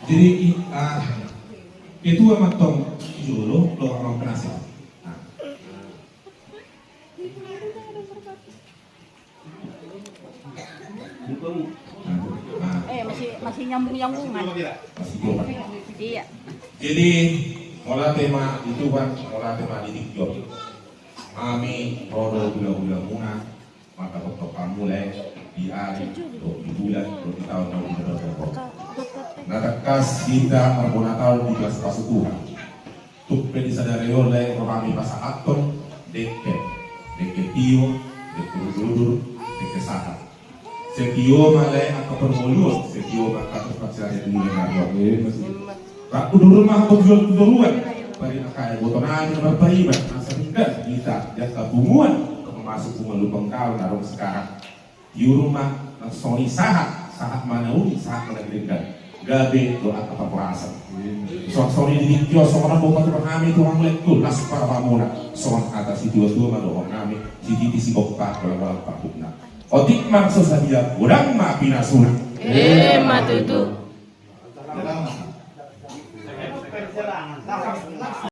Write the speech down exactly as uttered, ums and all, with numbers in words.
Jadi i-, ah, ketua ma antong di jolo, dohot amang penasihat. Nah. Nah. Eh, masih, masih nyambung-nyambungan. Masih jauh. Iya. Jadi, mauliate ma di Tuhan, mauliate ma di tingki on. Hami ro do hulahula muna, mangkatai hamu lae, di ari, dohot di bulan, dohot di taon na hujalo. Na tangkas hita marbonataon dipasu-pasu Tuhan. Tung pe di sadari on lae, rohami pasahathon, dengke, dengke tio, dengke udur-udur, dengke sahat. Satio ma lae angka parngoluon, satio ma angka parsirangan ni ari on. Rap udur ma angka parjual tu toruan, parinangkon iboto nami na marpaiba, asa denggan hita di angka punguan, angka pamasuk punguan Lumban Gaol na adong sekarang. Tiur ma na songon i sahat, sahat ma na uli, sahat ma na denggan. Gabe do angka parhorasan. Songon i di tingki on, songon na boi patupa hami tu hamu lae, tu las parhamuna. Songon hata situa-tua ma dohonon nami, sititi sigompa, holang-holang parhutna. Otik ma so sadia, godang ma pinasuna. Emma tutu.